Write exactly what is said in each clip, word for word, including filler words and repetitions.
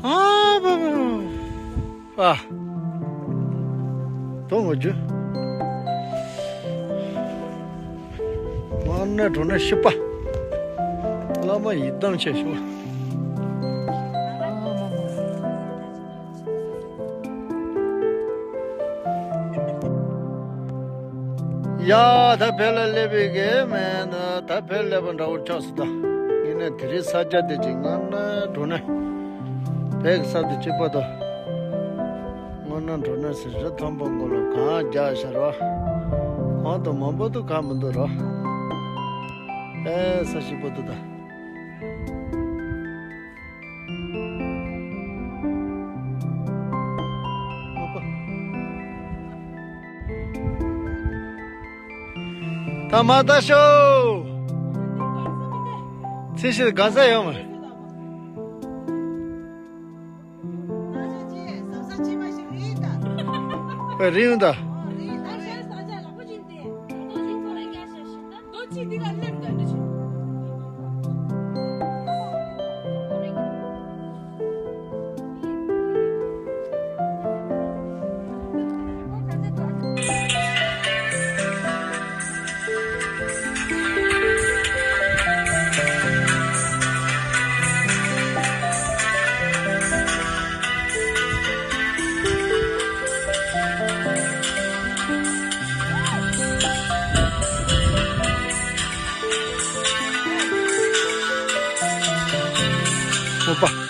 ཨ་པ་པ་པ། དོ་ངོ་རྒྱུ། ང་ནི་འགྲོ་ན་ཤི་པ། བླ་མ་ཡི་དམ་ཆེ་ཤོག་ཡ། ད་བེད་ལ་སླེབས་པའི་གེ་མེད་ན་ད་བེད་སླེབས་པ་འདྲ་བོ་ཆགས་སོང་ད། ངས་ནི་དེ་རིང་ས་ཆ་དེ་ཅིག་ང་ནི་འགྲོ་ན། བེད་ས་དེ་གཅིག་པ་དང་། ང་ནི་འགྲོ་ན་ཟེར་རི་མཐོན་པོ་མགོ་ལ་གང་རྒྱག་ཤར་བ། གང་དུ་མང་པོ་དུ་གང་མི་འདུག་རོ། ཨེ་ས་ཞིག་པོ་དུ་ད། ད་མ་ད་ཤོ། ཚེ་ཕྱི་ག་ས་ཡོང་མ། རིང་ད། ཨོ་པ།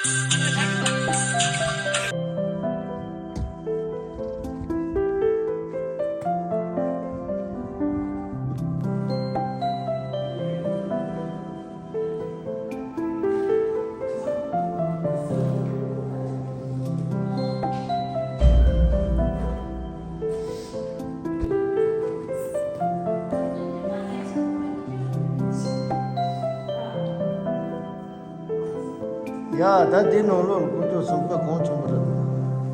ཡ། ད་འདི་ནང་ལོགས་ལ་སྐུ་མདོག་གསུམ་པ་གང་བྱུང་བ་རེད་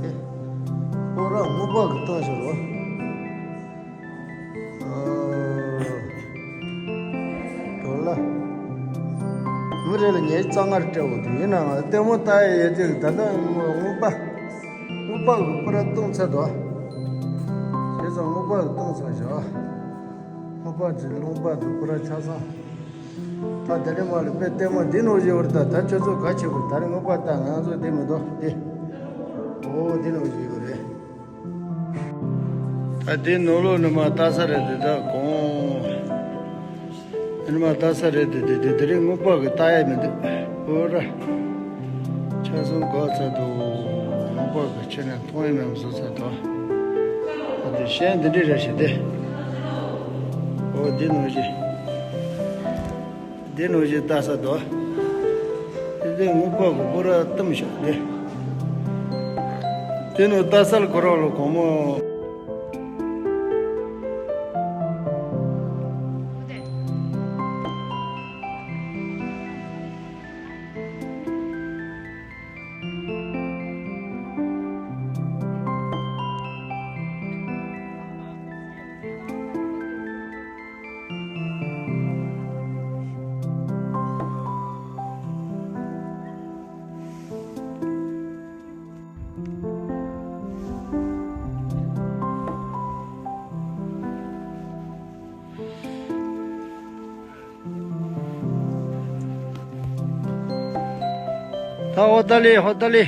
དེ། ཁོ་རང་རྔོན་པ་གི་བཏང་ཞིག་རོ། ཨོ། གྲོགས་ལ། མི་རེ་ལ་ཉེར་རྩ་ལྔ་རེ་སྤྲད་འོ་དེ་ཡིན་ནའང་ལྟད་མོ་ལྟ་ཡ་ཡོད་དུས་ད་ལྟ་རྔོན་པ། རྔོན་པ་གི་སྐུ་ར་བཏང་ཚར་དོ། བྱས་ཙང་རྔོན་པ་གི་བཏང་ཚར་བཞག་རྔོན་པ་གི་ལུང་པ་གི་སྐུ་ར་ཆ་ཚང་། ད་དེ་རིང་མ་ལ་དཔེ་ལྟད་མོ་འདི་ནང་བཞིན་བར་ད་ད་ཁྱོད་ཚོ་ག་བྱེད་དགོས། ད་རེས་རྔོན་པ་ལྟ། ང་ཚོ་འདི་མི་འདུག་འདི། ཨོ་འདི་ནང་བཞིན་ཡོད་རེད། ད་འདི་ནང་ལོགས་ནི་མ་ལྟ་ས་རེད་དེ། ད་གོང་ནི་མ་ལྟ་ས་རེད་དེ། དེ་དེ་དེ་རིང་རྔོན་པ་གི་ལྟ་ཡ་མི་འདུག་ཨོ་ར། ཆ་ཚང་ག་ཚ་འདུག་རྔོན་པ་གི་ཁྱེད་ནས་མཐོང་ཡ་མེད་བཟོ་ཚ་འདུག་ཨ་དེ་གཞན་འདི་འདྲ་རེ་ཞིག་སྟེ། ཨོ་འདི་ནང་བཞིན། འདི་ནང་བཞིན་ལྟ་ས་འདུག་འདི་འདི་རྔོན་པ་གི་སྐུ་ར་བཏང་ཤག་འདི། འདི་ནང་ལྟ་ས་ལ་ཁོ་རང་ལ་གོང་མོ། ད་ཧོ་ད་ལི་ཧོ་ད་ལི།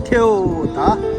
ཐེའོ་ད།